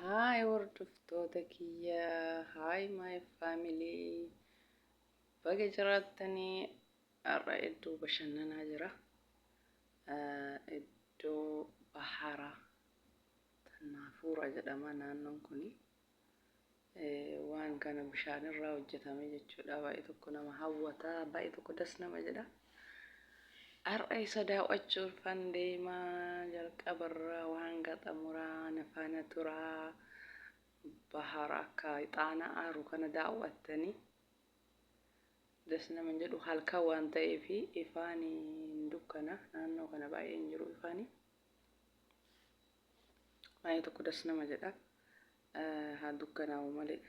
Hi hordoftoota kiyya, hi my family. Baga jiraattanii har'a iddoo bashannanaa jira. Iddoo baharaa Tannaafuura jedhama naannoon kuni. Waan kana bishaanirraa hojjetame jechuudha. Baay'ee tokko nama hawwata, baay'ee tokko das nama jedha. Har'a isa daawwachuufan deema jalqabarraa waan hanga xumuraa na faana turaa. Bahara akka ixaana aaru kana daawwattanii das nama hin jedhu halkan waan ta'eef ifaan hin dukkana naannoo kana baay'ee hin jiru ifaani. Baay'ee tokko das nama jedha. Haa dukkanaa'u malee.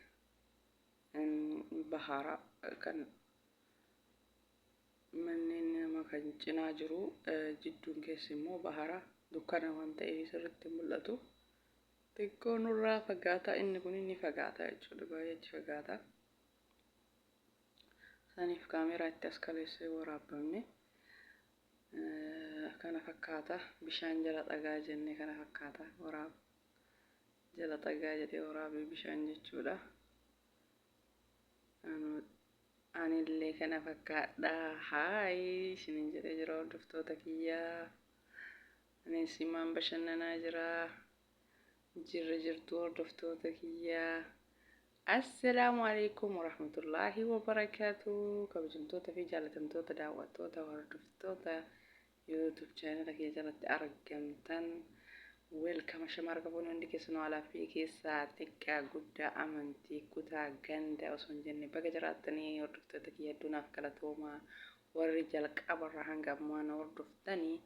Bahara kan manneen nama kan cinaa jiru jidduun keessi immoo bahara dukkana waan ta'eef sirriitti hin mul'atu. Xiqqoo nurraa fagaata inni kun ni fagaata jechuudha baay'ee achi fagaata. Saniif kaameeraa itti as kaleessee waraabamne. Kana fakkaata bishaan jala dhagaa jenne kana fakkaata waraab jala dhagaa jedhee waraabee bishaan jechuudha. Anillee kana fakkaadha haay isinin jedhee jira hordoftoota kiyyaa. Anis himaan bashannanaa jira. Jirra jirtu hordoftoota kiyyaa. Assalaamu alaikum warahmatullaahi wabarakaatu. Kabajamtoota fi jaalatamtoota daawwattoota hordoftoota YouTube channel kiyya jalatti argamtan welcome shamaar qabuun hundi keessanuu alaa fi keessaa xiqqaa guddaa amantii kutaa ganda osoo hin jenne baga jiraattanii hordoftoota kiyya hedduu naaf galatoomaa warri jalqabarraa hanga ammaa na hordoftanii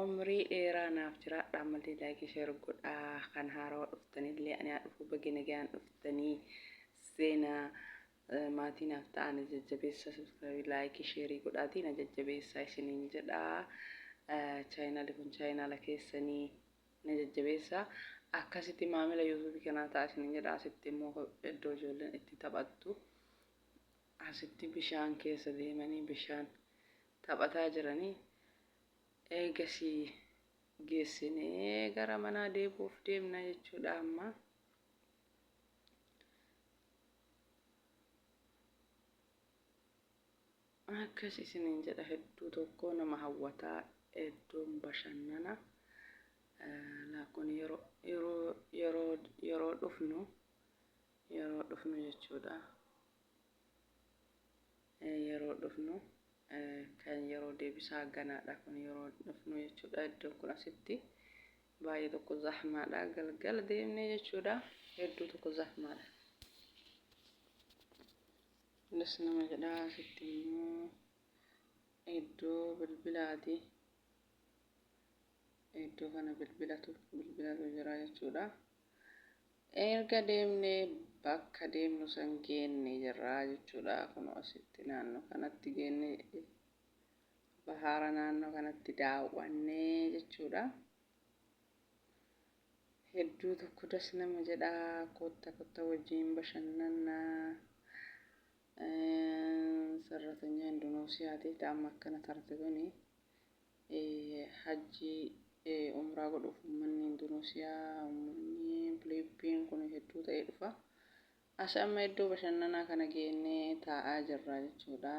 Umrii dheeraa naaf jiraadhaa ammallee like share godhaa kan haarawa dhuftanillee ani haa dhufuu baga nagaan dhuftanii seenaa maatii naaf ta'aa na jajjabeessaa subscribe like share godhaatii na jajjabeessaa isiniin jedhaa chaayinaali kun chaayinaala keessanii na jajjabeessaa akkasitti maamila yuutuubii kanaa ta'a isiniin jedha asitti immoo iddoo ijoolleen itti taphattu asitti bishaan keessa deemanii bishaan taphataa jiranii Eegasii geessinee gara manaa deebi'uuf deemna jechuudha amma. Akkas isiniin jedha hedduu tokko nama hawwataa iddoon bashannana. Kun yeroo yeroo yeroo yeroo dhufnu yeroo dhufnu jechuudha. Yeroo dhufnu kan yeroo deebisaa ganaadha kun yeroo dhufnu jechuudha iddoon kun asitti baay'ee tokko zahmaadha galgala deemnee jechuudha hedduu tokko zahmaadha. Kunis nama jedha asitti immoo iddoo bilbilaati iddoo kana bilbilatu bilbilatu jira jechuudha. Erga deemnee bakka deemnu san geenne jirra jechuudha. Kunoo asitti naannoo kanatti geenne bahaara naannoo kanatti daawwanne jechuudha. Hedduu tokko das nama jedha kotta kotta wajjin bashannanna. Sarratanyaa Indonoosiyaati amma akkana tarte tuni. Hajjii umraa godhuuf ummanni Indoneesiyaa, ummanni Filiippiin kun hedduu ta'ee dhufa. As amma iddoo bashannanaa kana geennee taa'aa jirra jechuudha.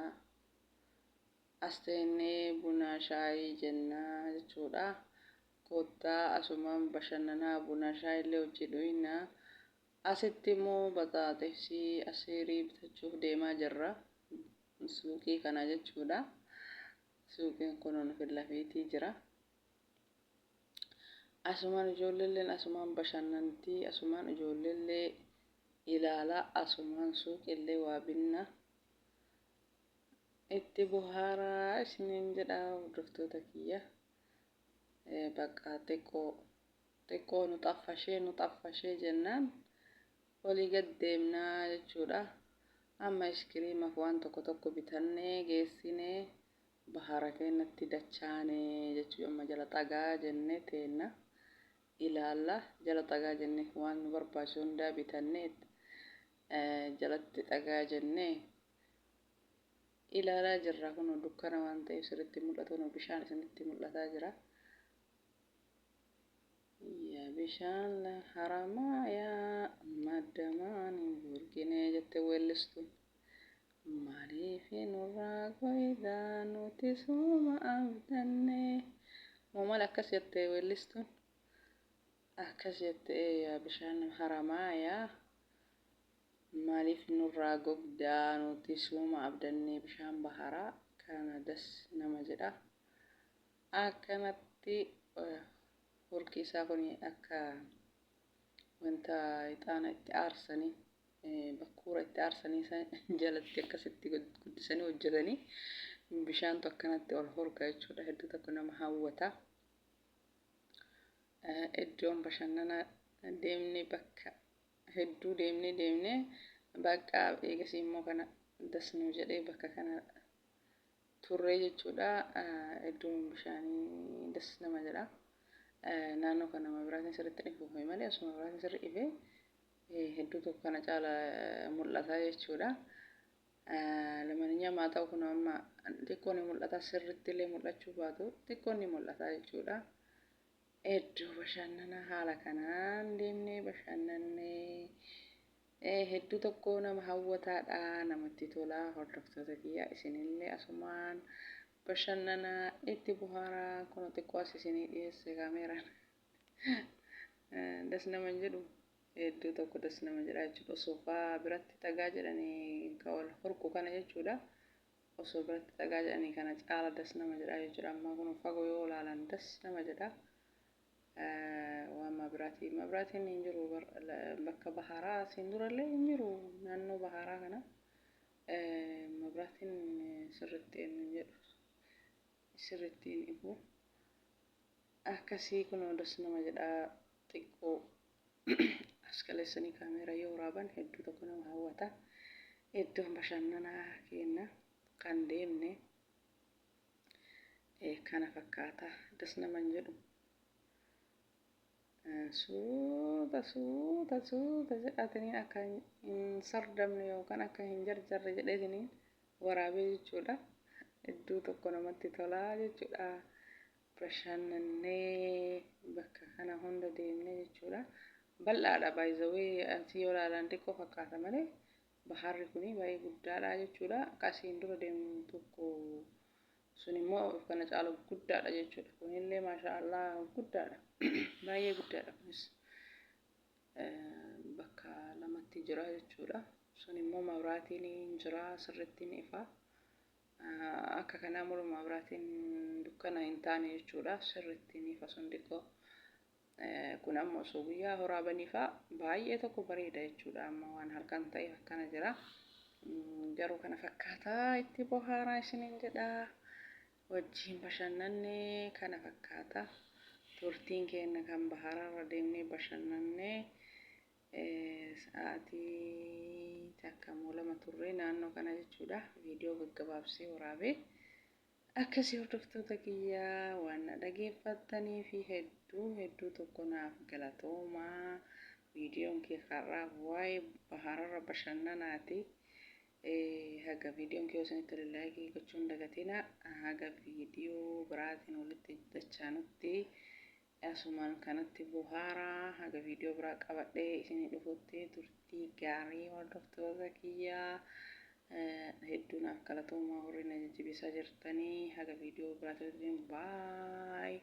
As teennee buna shaayii jennaa jechuudha. Koottaa asumaan bashannanaa buna shaayii illee hojii dhuyna. Asitti immoo baxaaxisii asiirii bitachuuf deemaa jirra. Suuqii kana jechuudha. Suuqiin kun nu fillafiitii jira. Asumaan ijoolleelleen asumaan bashannanti, asumaan ijoolleellee ilaala, asumaan suuqiillee waa binna. Itti bohaaraa isiniin jedha hordoftoota kiyya. Bakka xiqqoo xiqqoo nu xaffashee nu xaffashee jennaan olii gad deemnaa jechuudha. Amma iskiriimaaf waan tokko tokko bitannee geessinee bahara keennatti dachaane jechuu amma jala xagaa jennee teenna ilaalla jala xagaa jenne waan nu barbaachisu hundaa bitannee jalatti xagaa jennee ilaalaa jirra kun dukkana waan ta'eef sirriitti mul'atu kun bishaan isinitti mul'ataa jira. Yaa bishaan Haramaayaa maddamaan hin burqine jette weellistuun. Maaliif nurraa goydaa nuti suma abdanne. Moo maal akkas jette weellistuun? Akkas jette, yaa bishaan Haramaayaa maaliif nurraa gogdaa nuti suma abdanne. Bishaan baharaa kana das nama jedha. Akkanatti hurki isaa kun akka wanta ixaana itti aarsanii, bakkuura itti aarsanii jalatti akkasitti guddisanii hojjetanii bishaantu akkanatti ol hurka jechuudha. Hedduu tokko nama hawwata. Iddoon bashannanaa deemnee, bakka hedduu deemnee deemnee, bakka eegasii immoo kana dasnuu jedhee bakka kana turree jechuudha. Iddoon bishaanii das nama jedha. Naannoo kana mabiraatiin sirriitti ifuufe malee, osoo mabiraatiin sirri ifee hedduu tokko kana caala mul'ata jechuudha. Lamanyaa haa ta'u, kun amma xiqqoo ni mul'ata, sirriitti illee mul'achuu baatu xiqqoo ni mul'ata jechuudha. Iddoo bashannanaa haala kanaan deemnee bashannannee hedduu tokko nama hawwataadha, namatti tola. Hordoftoota kiyya, isinillee asumaan bashannanaa itti bohaaraa. Kun xiqqoo as isinii dhiyeesse kaameeraan. Das nama hin jedhu? Hedduu tokko das nama jedha jechuudha. Osoo faa biratti dhagaa jedhanii ka ol hurku kana jechuudha. Osoo biratti dhagaa jedhanii kana caala das nama jedha jechuudha. Amma kun fagoo yoo ilaalan das nama jedha. Waan mabiraatii, mabiraatiin hin jiru bakka baharaa. Asiin durallee hin jiru naannoo baharaa kana. Mabiraatiin sirriitti hin jedhu, sirriitti hin ifu. Akkasii kun das nama jedha. Xiqqoo as kaleessanii kaameeraa yoo waraaban hedduu tokko nama hawwata. Iddoon bashannanaa keenya kan deemne kana fakkaata. Das nama hin jedhu? Suuta suuta suuta jedhatanii akka hin sardamne yookaan akka hin jarjarre jedheetiniin waraabee jechuudha. Hedduu tokko namatti tolaa jechuudha. Bashannannee bakka kana hunda deemnee jechuudha. Bal'aadha, by the way. Asii yoo ilaalan xiqqoo fakkaata malee baharri kuni baay'ee guddaadha jechuudha. Akkasiin dura deemnu tokko sun immoo kana caalu guddaadha jechuudha. Kunillee maasha Allah guddaadha. Baay'ee guddaadha kunis. Bakka lamatti jira jechuudha. Sun immoo mabraatiin jira, sirriitti ni ifa. Akka kanaa mulu mabraatiin dukkana hin taane jechuudha. Sirriitti ni ifa sun xiqqoo. Kun ammoo osoo guyyaa waraabanii fa'a baay'ee tokko bareeda jechuudha. Amma waan halkan ta'eef akkana jira. Garuu kana fakkaataa, itti bohaaraa isiniin jedha. Wajjin bashannanne, kana fakkaata. Turtiin keenya kan bahararra deemnee bashannannee sa'aatii 1 moo 2 turre naannoo kana jechuudha. Viidiyoo gaggabaabsee waraabee. Akkasii hordoftoota kiyyaa, waan na dhageeffattanii fi hedduu hedduu tokko naaf galatoomaa. Viidiyoon kee har'aa waa'ee bahararra bashannanaati. Haga viidiyoon kee isinitti tole like gochuun dagatina. Haga viidiyoo biraatiin walitti dachaanutti asumaan kanatti bohaaraa. Haga viidiyoo biraa qabadhee isinii dhufutti turtii gaarii, hordoftoota kiyyaa. Hedduu naaf galatoomaa, warri na jajjabeessaa jirtanii. Haga viidiyoo biraatiin, bye.